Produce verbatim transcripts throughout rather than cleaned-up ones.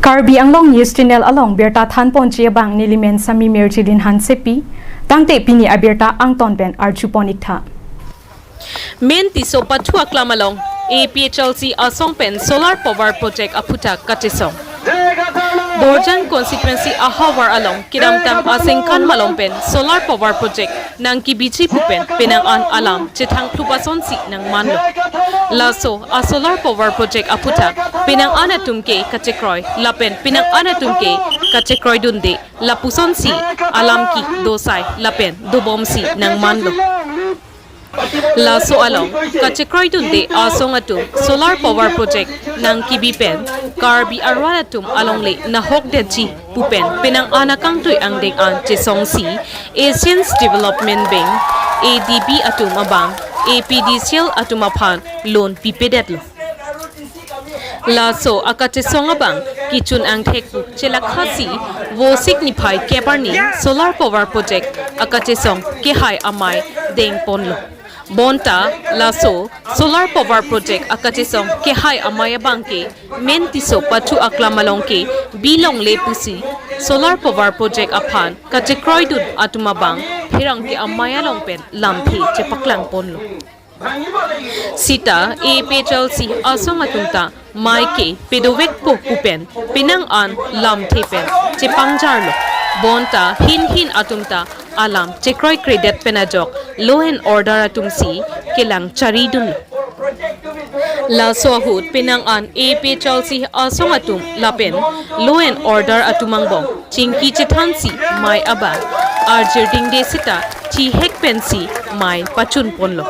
Karbi Anglong News Channel along birta thanponji abang nelimen Sami Mirjilin Hansepi, tangte pini abirta angton pen arjupon iktha. Men Tisso Pathu Aklam along A P H L C asong pen solar power project aphuthak kachesong. Borjan constituency ahavar along kedamtang asengkan malom pen solar power project nangkebiji pu pen penang an alam chethang thlup asonsi nangmanlo. Laso a solar power project aphuthak penang an atum ke kachekroi lapen penang an atum ke kachekroidunde lapusonsi alam ke dosai lapen dobomsi nangmanlo. Laso along kachekroidunde asong atum solar power project nangkebi pen Karbi arwal atum alongle nahokdetji pu pen penang an akangtui angdeng an chesongsi Asian Development Bank, A D B atum abang A P D C L atum aphan loan pipedetlo. Laso akachesong abang kechun angthek pu chelakhasi Vosik niphai kep arni solar power project akachesong kehai amei dengponlo. Bonta laso solar power project akachesong kehai amei abang ke Men Tisso Pathu Aklam along ke bilongle pusi solar power project aphan kachekroidun atum abang pherangke amei along pen lamthe chepaklangponlo. Sita A P H L C asong atum ta mei ke pedovekpo pu pen penang an lamthe pen chepangjarlo. Bonta hin hin atum ta alam chekroikredet pen ajok law and order atumsi kelang charidunlo. Laso ahut penang an A P H L C asong atum lapen law and order atum angbong chingki chethansi mei abang arjirdingde sita thihek pensi mei pachunponlo.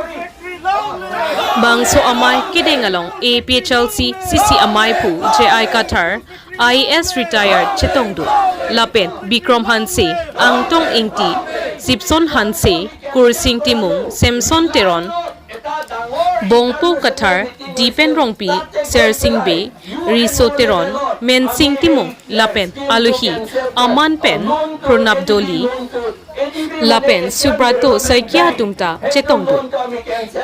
Bangso amei kedeng along A P H L C C C amei aphu J I Kathar, I A S retired chetongdun, lapen Bikrom Hanse, Angtong Ingti, Sipson Hanse, Kursing Timung, Samson Teron, Bongpo Kathar, Dipen Rongpi, Sersing Bey, Riso Teron, Mensing Timung, lapen alohi Aman pen Pranab Doley, lapen Subrato Saikia atum ta chetongdun.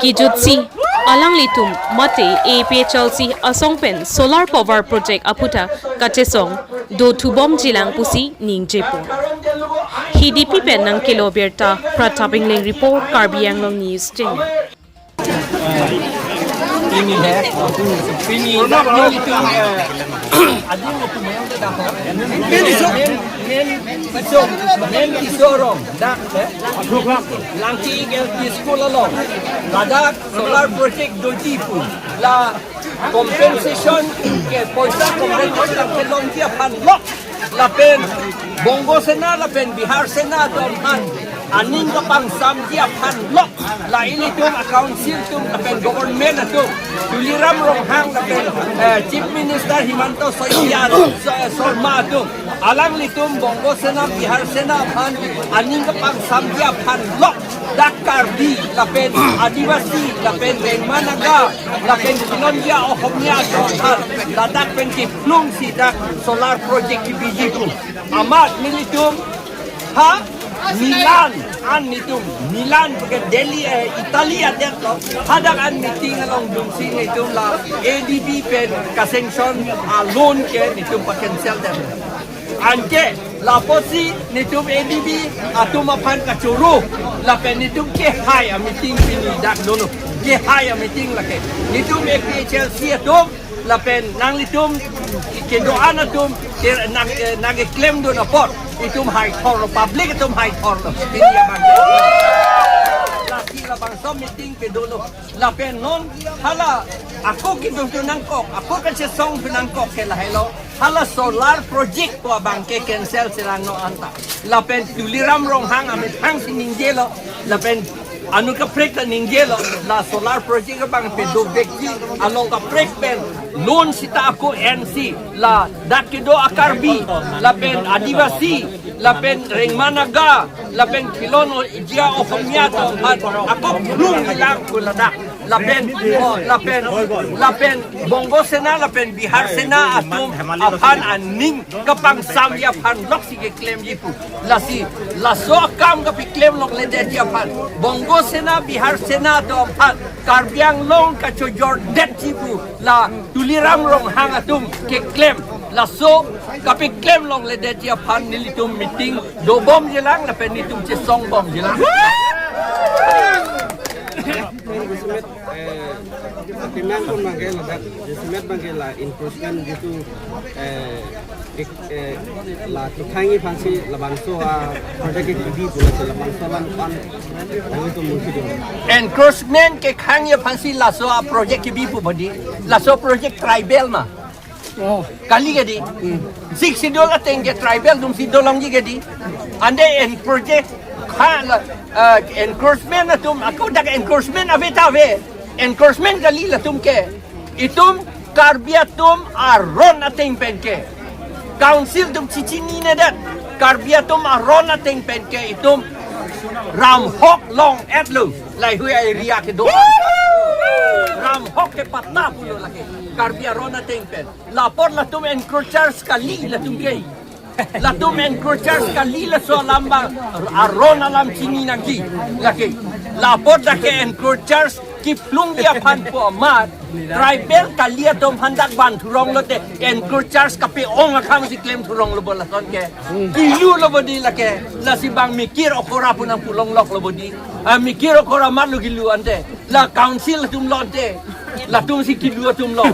Kejutsi alanglitum mate A P H L C asong pen solar power project aphuthak kachesong dothubomjilang pusi ningjepon. Hidipi pen nangkelo birta Pratap Engleng report, Karbi Anglong News Channel. Pini he, pini, pini, pini tu, eh, adi mo tu main tu dah. Pini so, main, main, so, main iso rong, dak, eh, Langki L P school along, ladak solar project doji pu, la compensation ke poisa compensation kelongji aphan lok. Lapen Bongo Sena lapen Bihar Sena atum aphan aning kapangsamji aphan lok, la ilitum a-council atum lapen government atum, Tuliram Ronghang lapen, eh, Chief Minister Himanta Soikia atum, So-, Sarma atum, alanglitum Bongo Sena, Bihar Sena aphan aning kapangsamji aphan lok, dak Karbi lapen Adivasi lapen Rengma Naga lapen Khilonjia Ohomia atum aphan ladak pen kiplungsi dak solar project kebiji pu. Amat nelitum ha Milan an nelitum, Milan ke Delhi, eh, Italy adet lo, hadak an meeting along dunsi nelitum la A D B pen ka-sanction a-loan ke nelitum pa-cancel det. Anke lapusi nelitum A D B atum aphan kachoro lapen nelitum kehai a-meeting pini dak dono. Kehai a-meeting lake. Nelitum A P H L C atum lapen nanglitum kedo-an atum ke nang, eh, nangkeklemdun apot itum haithorlo, public atum haithorlo. Pini abang. Lasi labangso meeting kedo lo. Lapen non hala ako kedodun nangkok, ako kachesongdun nangkok ke lahelo. Hala solar project ko abang ke cancel si langno anta. Lapen Tuliram Ronghang amethang si ningjelo. Lapen anut kaprek ta ningjelo. La solar project abang pedovekji along kaprek pen loan sita ako ensi ladak kedo a-Karbi, lapen Adivasi, lapen Rengma Naga, lapen Khilonjia Ohomia atum aphan ako plungjilang pu ladak. Lapen, oh, lapen, lapen Bongo Sena lapen Bihar Sena atum aphan aning kapangsamji aphan loksi keklemji pu. Lasi laso akam kapeklemlongledetji aphan Bongo Sena, Bihar Sena atum aphan Karbi Anglong kachojordetji pu la Tuliram Ronghang atum keklem. Laso kapiklem longledetji aphan nelitum meeting dobomjilang lapen nelitum chesongbomjilang. Eh, demand pon abangke ladak, jasemet abangke la encroachment jitu, eh, ik-, eh, la kethangji aphansi labangso a-project kebi pu lasi labangso alam pan, lalu tu mungkin. Encroachment kethangji aphansi laso a-project kebi pu bodi, laso project tribal ma. Oh. Kali ke dei. Hmm. Sixth Schedule ateng ke tribal atumsi dolongji ke dei. Ante en-project ha la, eh, encroachment atum, ako dak encroachment ave ta ave. Encroachment kali latum ke. Itum Karbi atum aron ateng pen ke. Council atum chechininedet. Karbi atum aron ateng pen ke itum ramhok long-etlo. Lahei hui area kedo. Ramhok ke patta pulo lake. Karbi aron ateng pen. La apot latum encroachers kali latum ke. Latum encroachers kali, laso alam abang aron alam chini nangji. Lake. La apot lake encroachers kephlungji aphan pu amat. Tribal kali atum aphan dak ban thurong lote encroachers kape-ong akhang si klem thuronglo bo lason ke. Kilulo bo dei lake. Lasi bang mikir okora pu nangpu longloklo bo dei. Ah, mikir okora amatlo kilu ante. La council atumlo ante. Latumsi kilu atumlo. Oh,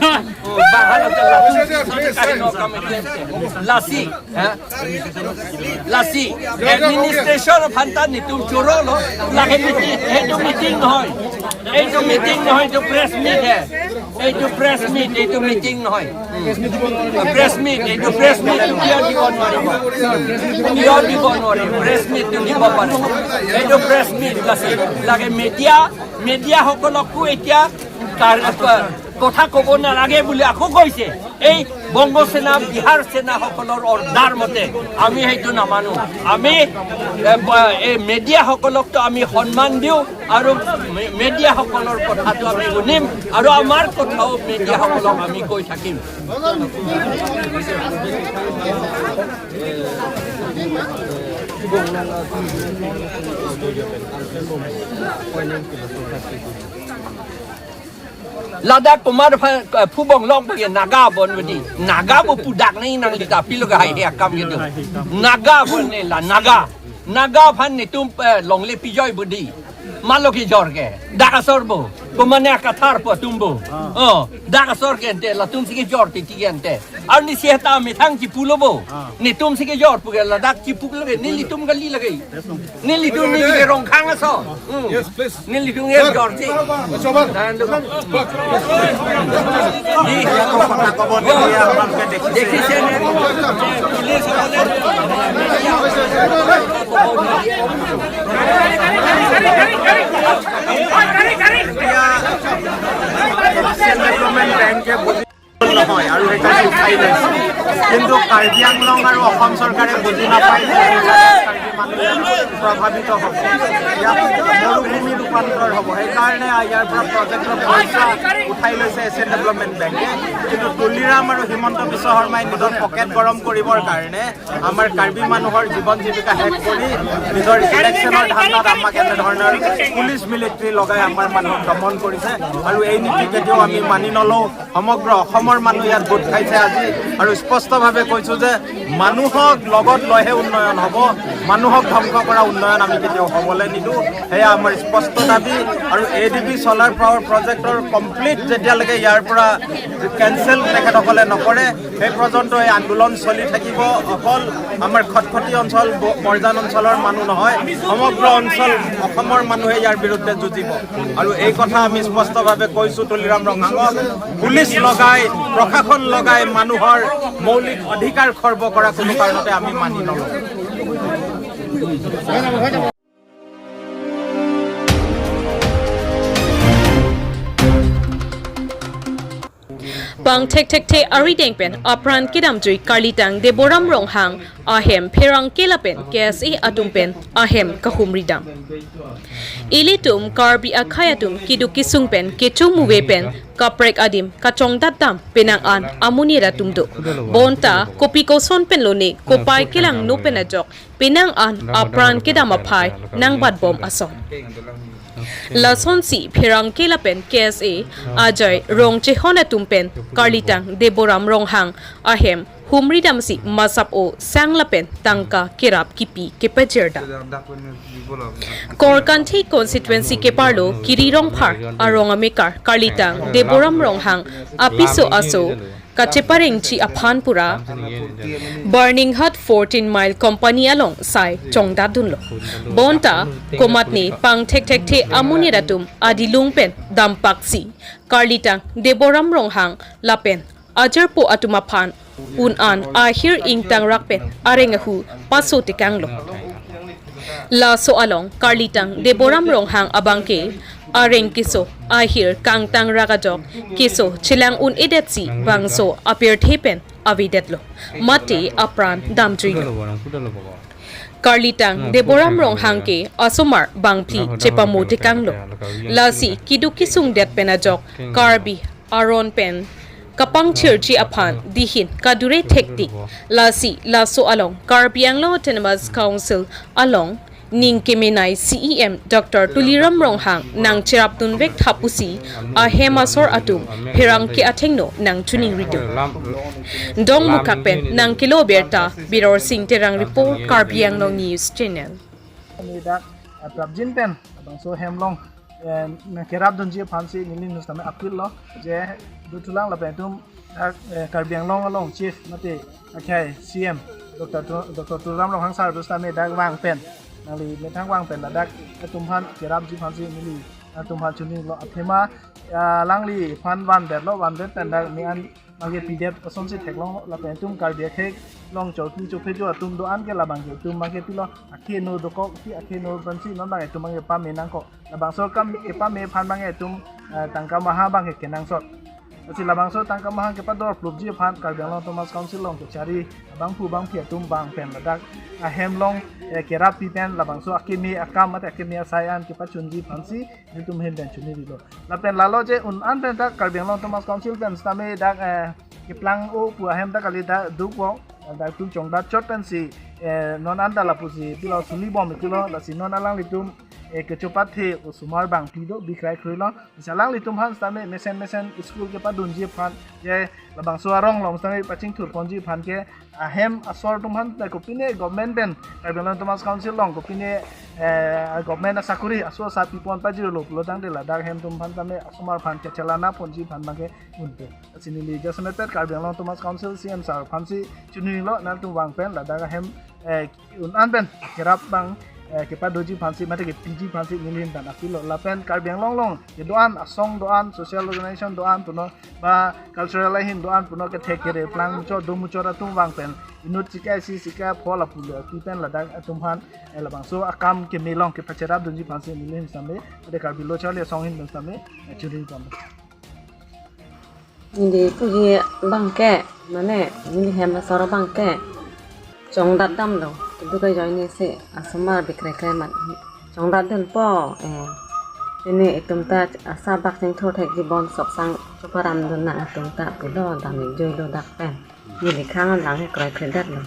bang hala ante latumsi kaheno kam eklem ke. Lasi, ha? Lasi administration aphanta nelitum chorolo. Lake meeting, etu meeting nohoi. Etu meeting nohoi, etu press meet he. Etu press meet, etu meeting nohoi. Hmm. Press meet, etu press meet tu kiyo dibo nori. Kiyo dibo nori, press meet tu dibo pare. Etu press meet lasi. Lake media, media সকলকো এতিয়া কাৰ-, কথা ক'ব নালাগে বুলি আকৌ কৈছে। এই বংগ সেনা, বিহাৰ সেনাসকলৰ অৰ্ডাৰ মতে আমি সেইটো নামানো। আমি, এ, ব-, এই মিডিয়াসকলকতো আমি সন্মান দিওঁ আৰু মি-, মিডিয়াসকলৰ কথাটো আমি শুনিম আৰু আমাৰ কথাও মিডিয়াসকলক আমি কৈ থাকিম। Ladak komat aphan, eh, phubong long pagi Naga bon bodi. Naga bo pudak nai nangli ta pilo ke haihe akam gitu. Naga bon ne la Naga. Naga aphan netum, eh, longle pijoi bodi. Malo kejor ke. Dak asor bo. Komane akathar po atum bo. Oh, dak asor ke ante latumsi kejor titi ke ante. Arnisi heta methang chipulo bo. Ah. Netumsi kejor pu ke ladak chipuklo ke, nelitum kali lake. Nelitum, neli ke Rongkhang aso. Hmm. Yes, please. Nelitum ke Sir, jorji. Achoban. Dan tu. Di. Dekhise ne. Police. Development Bank-e বুজি নহয় আৰু সেইকাৰণে উঠাই লৈছে। কিন্তু কাৰ্বি আংলং আৰু অসম চৰকাৰে বুজি নাপায় যে কাৰ্বি মানুহে প্ৰভাৱিত হ'ব, ইয়াত মৰুভূমি ৰূপান্তৰ হ'ব। সেইকাৰণে ইয়াৰ পৰা প্ৰজেক্টৰ পইচা উঠাই লৈছে এছিয়ান ডেভেলপমেণ্ট বেংকে। কিন্তু তুলিৰাম আৰু হিমন্ত বিশ্ব শৰ্মাই নিজৰ পকেট গৰম কৰিবৰ কাৰণে আমাৰ কাৰ্বি মানুহৰ জীৱন জীৱিকা শেষ কৰি নিজৰ ইলেকশ্যনৰ ধান্দাত আমাক এনেধৰণৰ পুলিচ মিলিটাৰী লগাই আমাৰ মানুহক দমন কৰিছে আৰু এই নীতি কেতিয়াও আমি মানি নলওঁ। সমগ্ৰ অসমৰ মানুহ ইয়াত গোট খাইছে আজি আৰু স্পষ্টভাৱে কৈছো যে মানুহক লগত লৈহে উন্নয়ন হ'ব, মানুহক ধ্বংস কৰা উন্নয়ন আমি কেতিয়াও হ'বলৈ নিদিওঁ। সেয়া আমাৰ স্পষ্ট দাবী। আৰু এ ডি বি চলাৰ পাৱাৰ প্ৰজেক্টৰ কমপ্লিট যেতিয়ালৈকে ইয়াৰ পৰা কেঞ্চেল তেখেতসকলে নকৰে, সেই পৰ্যন্ত এই আন্দোলন চলি থাকিব। অকল আমাৰ খটখটি অঞ্চল, ব-, মৰ্জান অঞ্চলৰ মানুহ নহয়, সমগ্ৰ অঞ্চল অসমৰ মানুহে ইয়াৰ বিৰুদ্ধে যুঁজিব। আৰু এই কথা আমি স্পষ্টভাৱে কৈছো তুলিৰাম ৰংহাঙক। পুলিচ লগাই, প্ৰশাসন লগাই মানুহৰ মৌলিক অধিকাৰ খৰ্ব কৰা কোনো কাৰণতে আমি মানি নলওঁ। Pang thekthekthe arideng pen apran kedamjui karlitang Deboram Ronghang ahem pherangke lapen K S A atum pen ahem kahumridam. Ilitum Karbi akhei atum keduk kesung pen kecho muve pen kaprek adim kachongdatdam penang an amonit atum do. Bonta kopi koson pen lone kopai kelangno pen ajok penang an apran kedam aphai nangbatbom ason. Lasonsi pherangke lapen K S A ajai rong chehon atum pen karlitang Deboram Ronghang ahem humri damsi masap o sang lapen tangka kerap kipi kepajirda. Korkanthi constituency keparlo Kiri Rongphar arong amekar karlitang Deboram Ronghang apiso aso kacheparengji aphan pura Burninghat fourteen Mile Company along sai chongdatdunlo. Bonta komatne pangthekthekthe amonit atum adilung pen dampaksi karlitang Deboram Ronghang lapen ajarpo atum aphan un-an ahir ingtangrak pen areng ahu paso tekanglo. Laso along karlitang Deboram Ronghang abangke areng keso ahir kangtangrak ajok keso chelang un-edetsi bangso apirthe pen avedetlo. Mate apran damjuilo. Karlitang Deboram Ronghang ke asomar bangphli chepamo tekanglo. Lasi keduk kesungdet pen ajok Karbi aron pen kapangchirji aphan dihin kadure thektik. Lasi laso along Karbi Anglong Autonomous Council along ning kemenei C E M Doctor Tuliram Ronghang nangcherapdunvek tha pusi ahem asor atum pherangke athengno nangchiningridun. Dongmukak pen nangkelo birta Biror Sing Terang report, Karbi Anglong News Channel. Kami dak, eh, prapjin pen bangso hem along, eh, nangkerapdunji aphansi neli nusitame appeal lo, je dothulang lapen itum, eh, Karbi Anglong along Chief mate akhai C M Doctor Tu-, Doctor Tuliram Ronghang sar pusitame dak vang pen, nangli methang vang pen ladak atum aphan kerapji aphansi neli atum aphan chininglo. Athema, ah, alangliphan vandetlo, vandet pen dak ne-an abangke pidet asonsi theklonglo, lapen itum Karbi akhei along chorpi chophejo atum do-an ke labangke itum abangke pilo, akhei no dokok, akhei no pensi non abangke itum abangke pame nangkok. Labangso akam kepame aphan abangke itum, eh, tangka maha abangke kenangsot. Lasi labangso tangka maha kepador plupji aphan Karbi Anglong Autonomous Council along kechari abangphu bangphi atum vang pen ladak ahem along, eh, kerappi pen labangso akeme akam mate akeme asai an kepachunji aphansi nelitum ahin pen chiningrilo. Lapen lalo je un-an pen dak Karbi Anglong Autonomous Council pen sitame dak, eh, keplang-o pu ahem dak kali dak dukvok, dak itum chongdat chot pensi, eh, non anta lapusi pilo suli bom ikilo, lasi non alanglitum, eh, kechopathe osomar bangphli do bikrai kroilo. Lasi alanglitum aphan sitame mesen mesen school kepadunji aphan, je labangso arong along sitame pachingthur ponji aphan ke ahem asor atum aphan ta kopine government pen, Karbi Anglong Autonomous Council along kopine, eh, government asakuri aso asa pipon pajirlo pulotangte ladak ahem atum aphan tame asomar aphan kechelana ponji aphan abangke unpe. Lasi neli jasemet pen Karbi Anglong Autonomous Council C M sar aphansi chiningrilo, nangtum vang pen ladak ahem, eh, un-an pen kerap abang, eh, kepadoji aphansi mate kepiji aphansi neli ahin pen appeal lo. Lapen Karbi Anglong along kedo-an asong do-an, social organization do-an punon, ba cultural ahin do-an punon, kethek kere plang muchot do muchot atum vang pen inut chikai isi chikai apho lapu le api pen ladak atum aphan, eh, labangso akam keme along kepacherapdunji aphansi neli ahin sitame, ade Karbi Lo Charli Asong ahin pen sitame, eh, churi pon. Neli puji abangke, mane neli hem asor abangke chongdat damlo, keduk ajoinesi asomar bikrai krai amat chongdatdunpo, eh, pini itum ta asabak chingthur thekji, bonsok sang choparamdun nang atum ta pulo, dam-ik juilo dak pen. Neli khang alang he kroikredetlo.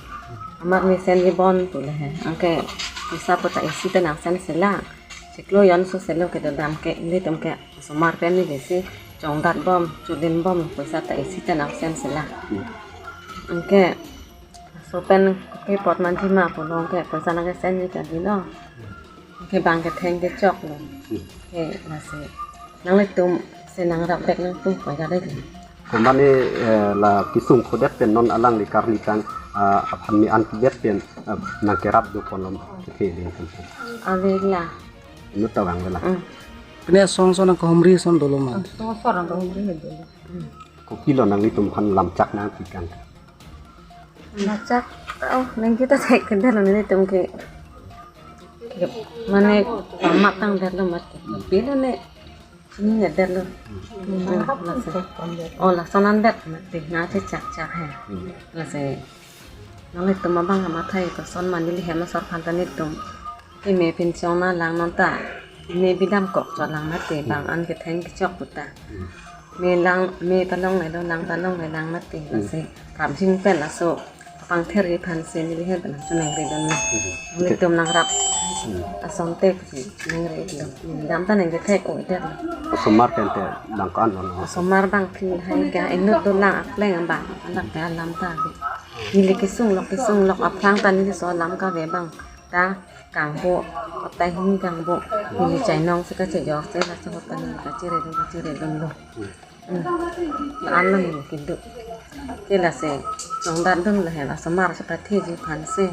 Amat mesenji bon pule he. Anke poisa puta isi ta nangsen sela. Chiklo jon so selo kedo dam ke, ilitum ke asomar pen nelisi chongdat bom, cholim bom, poisa ta isi ta nangsen sela. Anke laso pen ke pot manji ma pulo, anke poisa nangkesenji kali lo. Anke bang ketheng kechoklo. Ke lasi nanglitum si nangrapvek nangtum poisa dei. Komatne, eh, la kesung khodet pen non alangli karlitang, ah, aphan me-an pidet pen, ah, nangkerap doponlo ma, kethe ding pen. Avela. Inut ta vang vela. Hmm. Pine asong ason nangkehumri ason dolo ma. Asong ason nangkehumri dolo. Kopilo nanglitum aphan lamchak nangpi kan? Lamchak, oh, nangkita thekthedetlo nelitum ke. Ke, mane pamat tangdetlo mate. Pilo ne, chinine detlo. Hmm, lasi. Oh, lason andet mate, nangchechakchak he. Hmm. Lasi nanglitum abang kamathai koson ma, neli hem asor aphan ta nelitum keme pinchong nanglang non ta, ne bidam kok chot lang mate, bang an ketheng kechok puta. Hmm. Me lang, me ta longlelo, lang ta longle lang mate, hmm, lasi prapjin pen laso apangtherji aphansi neli ahin pen nangchiningridun. Hmm. Nelitum nangrap, hmm, asonte si ningridun. Dam ta nangkethek-o-edetlo. Asomar pen te bang ko-an lo? Asomar bangphli lahai ke, inut dolang akleng abang, alak ke alam ta bi. Neli kesung lok, kesung lok, aphrang ta neli so alam kave abang ta kangbo, ta hini kangbo, neli chainong si kachejok si laso ahut ta neli kachere dun, kachere dunlo. Hmm. La-an lo neli kedo. Ke lasi chongdat dunlo he, la osomar si patheji aphan si.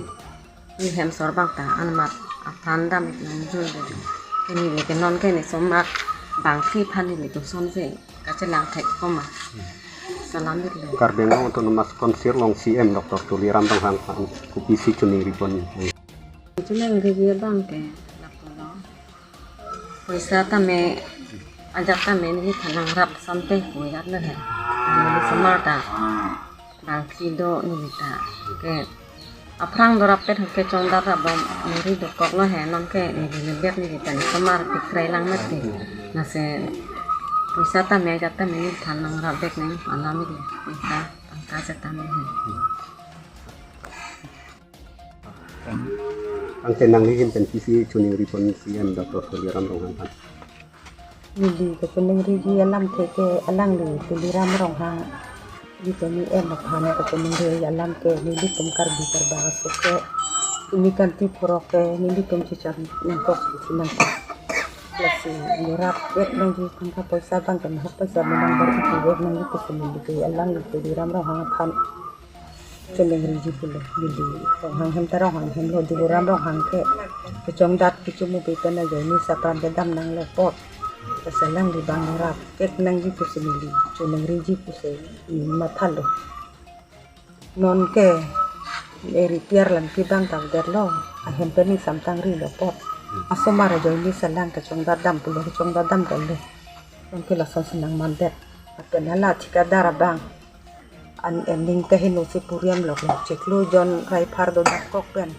Neli hem asor abang ta anmat aphan dam nongjun dei. Ke neli ke non ke neli osomar bangphli aphan neli kosonsi kachelang thek koma. Salam dilo. Karbi Anglong Autonomous Council along C M Doctor Tuliram Ronghang aphan kopisi choningri pon? Choningri abang ke lapulo. Poisa tame, ajat tame neli than nangrap asonte pu ajat lo he. Neli osomar ta bangphli do neli ta. Ke aphrang dorap pet ahut ke chongdat rap bom neli dokok lo he, non ke neli lebet neli ta neli osomar pikrai lang mati. Lasi poisa tame, ajat tame neli than nangrap bek nang alam neli poisa tangka setame he. Anke nangli ahin pen kopisi choningri pon C M Doctor Tuliram Ronghang aphan? Neli kachoningri alamthe ke alangli Tuliram Ronghang, G P M aphan kachoningri alam ke nelitum Karbi Karbak aso ke, ini kanti phurok ke nelitum chechan nangkok si nangkok. Lasi neli rap vek nangji, tangka poisa abang ke nahok poisa menang bar ipi vek nangji pusi neli ke alangli Tuliram Ronghang aphan choningriji pulo. Neli Ronghang hem ta Ronghang hem lo, Tuliram Ronghang ke kechongdat kechomu pi pen ajoine si apran kedam nanglo apot. Lasi alangli abang rap vek nangji pusi neli choningriji pusi neli mathalo. Non ke eri piar lam kibang tangdet lo, ahem pen ning samtang rilo apot. Osomar ajoine si alang kechongdat dam pulo, kechongdat dam kali. Non ke lason si nangmandet. Lapen hala thikadar abang an ening kaheno si puriam lok lo, chiklo jon rai phar do dam kok pen.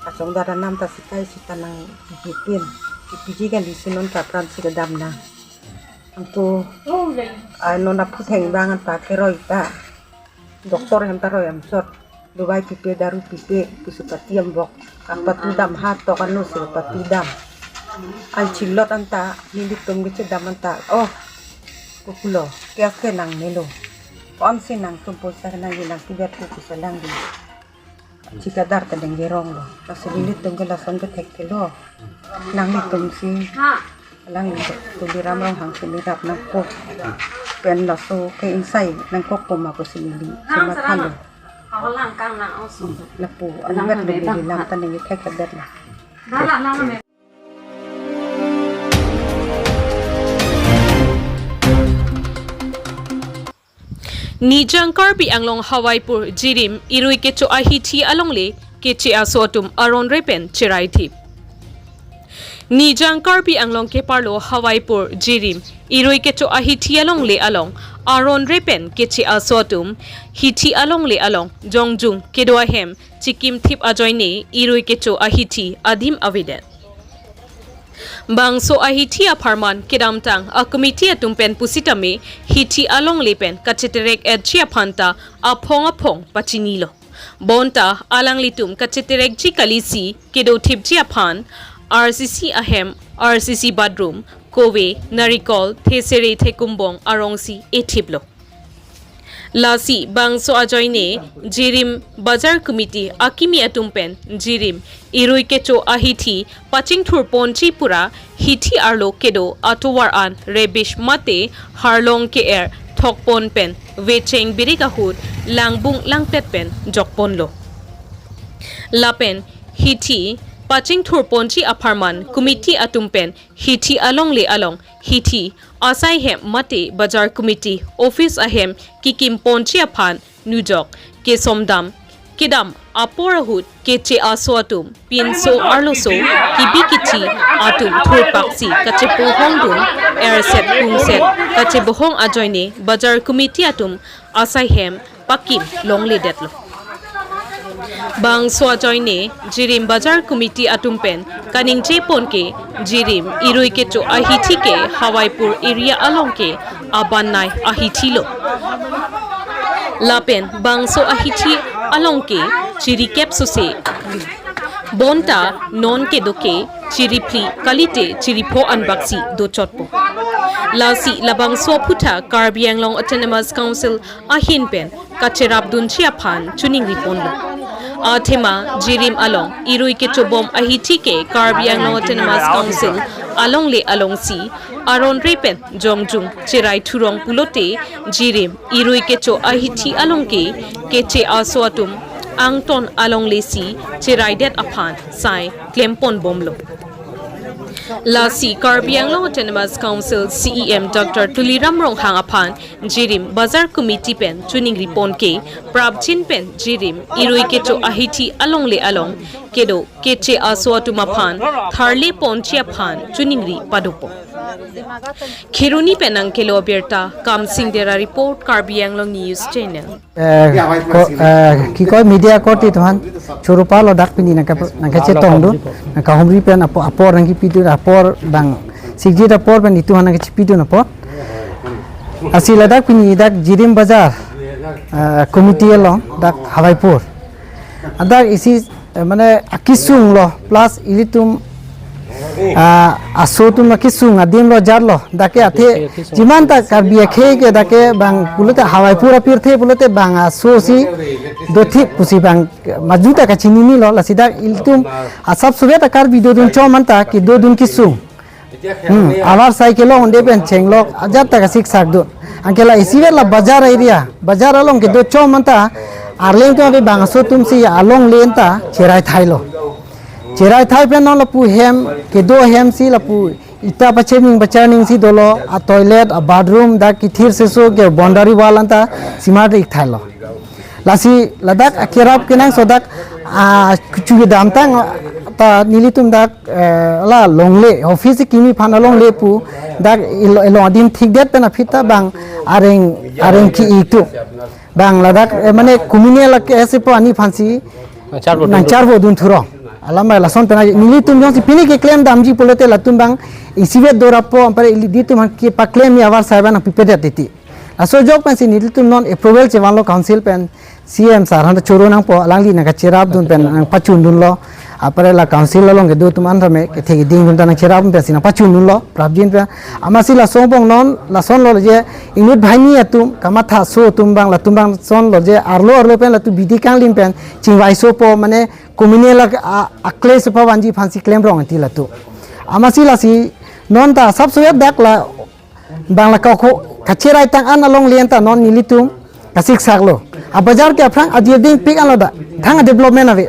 Kachongdat anam ta sikai sita nangpipin. Kipiji kali si non ta apran si kedam nang. Anto, ai non aphutheng abang an pakeroi ta. Doctor hem ta roi amsot. Dawai pipe, daru pipe, pusi patiam bok. Kapatu dam ha tok ano si patu dam. An chilot anta, nelitum kechedam anta. Oh, kopulo, kya ke nangnelo. Ko-an si nangtum poisa kenangji nangpidet pu pusi alangli thikadar ta denggerong lo. Lasi nelitum ke lason kethek ke lo. Nanglitum si, alangli Tuliram Ronghang si neli rap nangpo. Pen laso ke ingsai nangkok poma pusi neli si mathalo. Lapu anvet lo neli lam ta neli thek hadet lo. Nijang Karbi Anglong Hawaipur Jirim Irui Kecho Ahithi Alongle Keche Aso Atum Aron Re Pen Cherai Thip. Nijang Karbi Anglong keparlo Hawaipur Jirim Irui Kecho Ahithi Alongle along aron re pen keche aso atum hithi alongle along jongjung kedo ahem chikim thip ajoine irui kecho ahithi adim avedet. Bangso ahithi apharman kedamtang a committee atum pen pusitame hithi alongle pen kacheterek etji aphan ta aphong aphong pachinilo. Bonta alanglitum kacheterekji kalisi kedo thipji aphan R C C ahem, R C C bathroom, kove, narikol, thesere, thekumbong arongsi ethiplo. Lasi bangso ajoine Jirim Bazar Committee akimi atum pen Jirim Irui Kecho Ahithi pachingthur ponji pura hithi arlo kedo atovar an rubbish mate harlong ke-er thok pon pen vecheng birik ahut langbung langpet pen jok ponlo. Lapen hithi pachingthur ponji apharman committee atum pen hithi alongle along hithi asai hem mate bazar committee office ahem kikim ponji aphan nujok kesomdam kedam apor ahut keche aso atum pinso arloso kibi kithi atum thurpaksi kachepohong dun erset pungset kachebohong ajoine bazar committee atum asai hem pakim longledetlo. Bangso ajoine Jirim Bazar Committee atum pen kaningje pon ke Jirim Irui Kecho Ahithi ke Hawaipur area along ke abannai ahithi lo. Lapen bangso ahithi along ke chirikep sose bonta non kedo ke chiriphli kalite chiripho anbaksi dochotpo. Lasi labangso aphutha Karbi Anglong Autonomous Council ahin pen kacherapdunji aphan choningri ponlo. Athema Jirim along irui kechobom ahithi ke Karbi Anglong Autonomous Council alongle alongsi aron re pen jongjung cherai thurong pulote Jirim irui kecho ahithi along ke keche aso atum angton alongle si cheraidet aphan sai klempon bomlo. Lasi Karbi Anglong Autonomous Council C E M Doctor Tuliram Ronghang aphan Jirim Bazar Committee pen choningri pon ke prapjin pen Jirim irui kecho ahithi alongle along kedo keche aso atum aphan tharle ponji aphan choningri padopo. Kheroni pen nangkelo abirta Kamsing Dera report, Karbi Anglong News Channel. Eh, ko, eh, কি কয়, মিডিয়া কৰ্তৃ tuhan, choro palo dak pini nangka, nangkachetongdun, nangkahumri pen apo, apor nangkipidun, apor bang, sikjit apor pen ituhan nangkachipidun apor. Lasi ladak pini dak Jirim Bazar, eh, committee along, dak Hawaipur. Adak isi, eh, mane akesung lo, plus ilitum, ah, aso atum akesung, adim lo, jat lo, dak ke athe, jimanta Karbi akhei ke dak ke bang pulote Hawaipur apirthe pulote bang aso si dothip pusi bang majuta kachinini lo, lasi dak ilitum asap suvet a Karbi dodun chom anta kedodun kesung. Hmm, abar sai kelong unde pen chenglok, ajat ta kasik sakdun. Anke la isivet la bazar area, bazar along kedo chom anta, arleng atum ave bang aso atum si alongle anta cherai thailo. Cherai thai pen non lapu hem, kedo hem si lapu ita pachening pacherning si dolo, a toilet, a bathroom, dak kethir seso ke boundary wall anta simar ik thailo. Lasi ladak akerap kenangsot dak, ah, kuchu kedam tang ta nelitum dak, eh, la longle, office kimi aphan alongle pu dak ilo, ilo adim thikdet pen aphi ta bang areng, areng ki-ik tu. Bang ladak, eh, mane communal ke ese po ani aphansi nangcharvo dun thurong. Alam bai lason pen nelitum jongsi pini keklem damji pulote latum bang isivet dorappo, ampare ili ditum aphan kepaklem ni abar sai bang nangpipedet titi. Laso ajok pensi nelitum non approval chevanlo council pen, C M sir aphan ta choro nangpo, alangli nangkacherapdun pen nangpachundunlo. Ampare la council along kedo atum an tame kethe keding atum ta nangcherapdun pensi nangpachundunlo, prapjin pen. Amatsi lason angbong non, lasonlo je inut banghini atum, kamatha aso atum bang, latum bang lasonlo je arlo arlo pen latum bidi kanglim pen chingvai sopo, mane communal a, a, akle sopo vanji aphansi klemrong ati latum. Amatsi lasi non ta asap suvet dak la bang la kau ko kacherai tang an alongle anta non nelitum kasik saklo. A bazar ke aphrang ajirding pik anlo da. Thang development ave.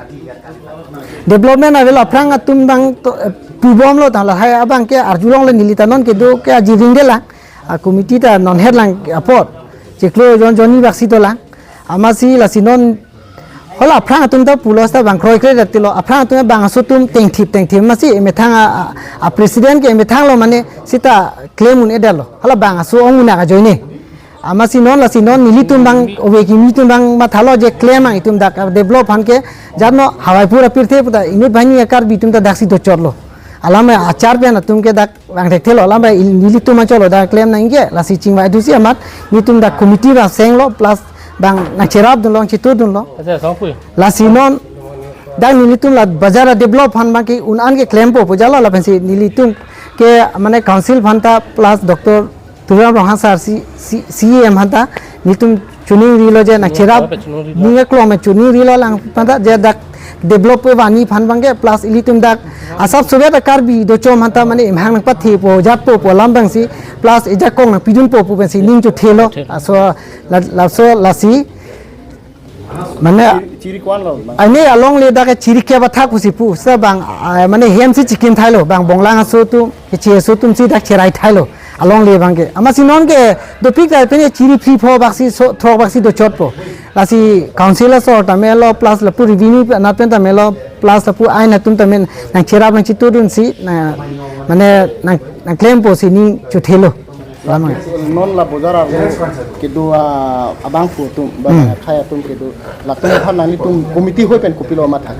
Development ave lo aphrang atum bang to, eh, pubomlo ta lahai abang ke arjulongle neli ta non kedo ke ajirding de lang. A committee ta non het lang apot. Chiklo jon jonni baksi dolang. Amatsi lasi non hala aphrang atum ta pulo seta bang kroikre dak tilo, aphrang atum bang aso atum tengthip tengthip amatsi emethang a, a, a president ke emethanglo mane seta klem un-edetlo. Hala bang aso ong unak ajoine. Amatsi non lasi non nelitum bang ove kimi atum bang mathalo je klem ang itum dak develop aphan ke jatno Hawaipur apirthe puta inut banghini a Karbi atum ta daksi dochotlo. Alam achar pen atum ke dak bang thekthelo, alam bai il-, nelitum anchotlo dak klem nangke, lasi chingvai thusi amat, nelitum dak committee bang senglo, plus bang nangcherapdunlo, nangchitudunlo. Acha, songpui. Lasi non, dak nelitum la bazar a develop aphan bang ke un-an ke klempo, pujalo lapensi nelitum ke mane council aphan ta plus Doctor Tuliram Ronghang sir si, si, C E M aphan ta, nelitum choningrilo je nangcherap, choningri lo. Ning aklong me choningrilo lang aphan ta je dak develop pe vani aphan bang ke plus ilitum dak asap suvet a Karbi dochom aphan ta mane emhang nangpathepo, jatpo pu alam bangsi plus ejakong nangpidunpo pu pensi ning chothelo. Chothelo. Aso la, laso lasi mane chiri kwan lo bang. Aini alongle dak chiri ke bathak pusi pu seta bang, ah, mane hem si chikim thailo bang bonglang aso atum, keche aso atum si dak cherai thailo. Alongle bang ke. Amatsi non ke dopik ta pene chiri phli pho baksi so throk baksi dochotpo. Lasi council asor tame lo plus lapu revenue anat pen tame lo plus lapu ain atum tame nangcherap nangchitudunsi na mane nang, nangklempo si ning chothelo. Lama. Non la bazar arlo kedo a abangphu atum ba Hmm. akhai atum kedo latum aphan nanglitum committee hoi pen kopilo matha.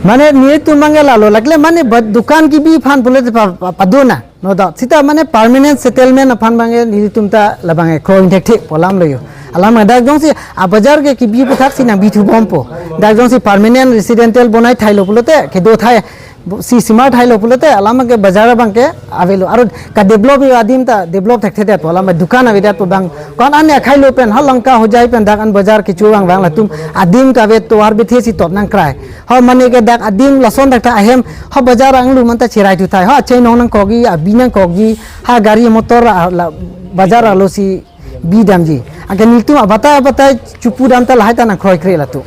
Mane nelitum mangge lalo lakle mane ba dukan kibi aphan pulote pa, pa, padona. No doubt. Seta mane permanent settlement aphan bang ke nelitum ta labang ke kroi thekthe pu alam lo yo. Alam dak jongsi a bazar ke kibi aputhak si nangbi thubompo. Dak jongsi permanent residential bonai thailo pulote kedo thai Si smart hailo pulote alam ke bazar abang ke avelo. Aru ka develop yo adim ta develop thekthedetpo, alam dukan avedetpo bang. Ko-an an akhai lo pen ha Lanka Hojai pen dak an bazar kecho vang vang latum adim kave tovar bethe si tot nangkrai. Ha mane ke dak adim lason dak ta ahem ha bazar anglu man ta cherai thuthai. Ha achai nong nangkokji, abi nangkokji, ha gari motor a-, la bazar alo si bidamji. Anke nelitum abatai abatai chupudam ta lahai ta nangkroikre latum.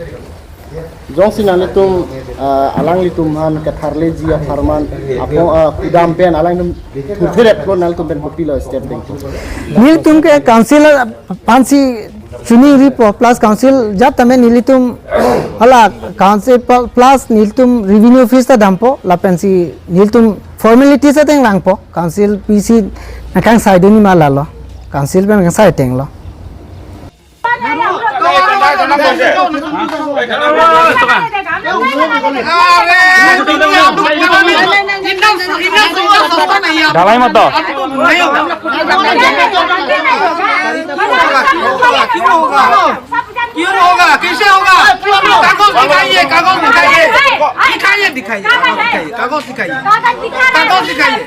Jongsi nanglitum, ah, alanglitum aphan katharleji apharman apo, ah, kudam pen alangtum thurtheret ko nanglitum pen kopilo step dengpo? Nelitum ke council aphansi chuningripo plus council jat tame nelitum hala council pl-, plus nelitum revenue office ta dampo lapensi nelitum formalities ateng langpo, council P C nangkangsai dunji ma lalo, council pen kangsai tenglo. ढलाई मत दो। क्यों होगा? कैसे होगा? कागज दिखाइए, कागज दिखाइए। दिखाइए, दिखाइए, कागज दिखाइए, कागज दिखाइए। कागज दिखाइए।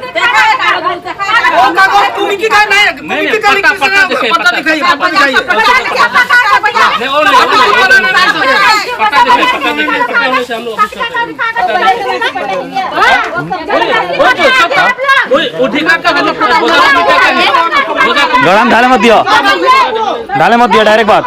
वो कागज तुम्ही की काय नाही, तुम्ही की काय पत्ता, पत्ता दिखाइए, पत्ता दिखाइए। पत्ता दिखाइए, पत्ता दिखाइए। नहीं, और नहीं, और नहीं। पत्ता दिखाइए, पत्ता दिखाइए, पत्ता दिखाइए, हम लोग ऑफिस में। पत्ता दिखाइए, पत्ता दिखाइए। वो, वो अधिकार का है ना, बोला, अधिकार का है। बोला, गरम ढाले मत दियो। ढाले मत दियो, direct बात।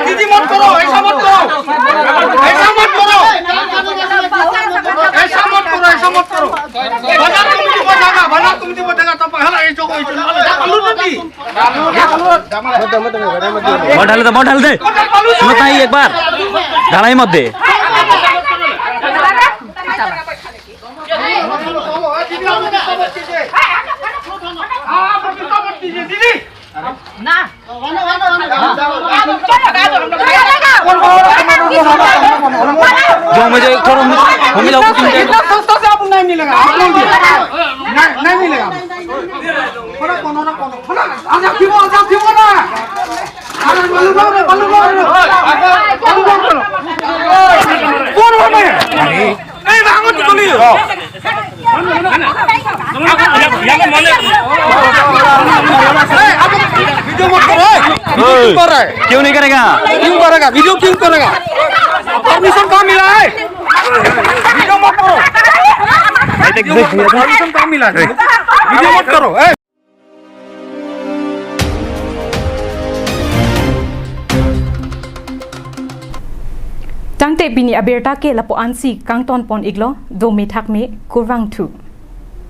दीदी मत करो, ऐसा मत करो, ऐसा मत करो, ऐसा मत करो, ऐसा मत करो। बाजार कमिटी बचेगा, बाजार कमिटी बचेगा, तो पहला ये जो कोई चुनाव है, डालू ना जी। मत डाल दे, मत डाल दे। सुनो ताई एक बार। ढलाई मत दे। दीदी। जो मुझे थोड़ा मुझे, हम लोग को इतना सस्ता से आपको नहीं मिलेगा, आप लोग भी। नहीं, नहीं मिलेगा। थोड़ा कौन, थोड़ा कौन, थोड़ा आजा, क्यों, आजा, क्यों बोला? अरे, बालू बाबू, बालू बाबू। बालू बाबू। कौन हो मैं? এই, ডাঙৰ দীঘলী। এই, আপ ভিডিঅ' মত কৰ, এই। ভিডিঅ' ঐ, কিয় কৰ, এই? কিয় নাহি কৰেগা? কিয় কৰেগা? ভিডিঅ' কিয় কৰেগা? পাৰ্মিশ্যন কাঁ মিলা, এই? ভিডিঅ' মত কৰ। পাৰ্মিশ্যন কাঁ মিলা, এই? ভিডিঅ' মত কৰ, এই। Tangte pini abirta ke lapu-ansi kangton pon iklo, dome thakme, kurvangthu.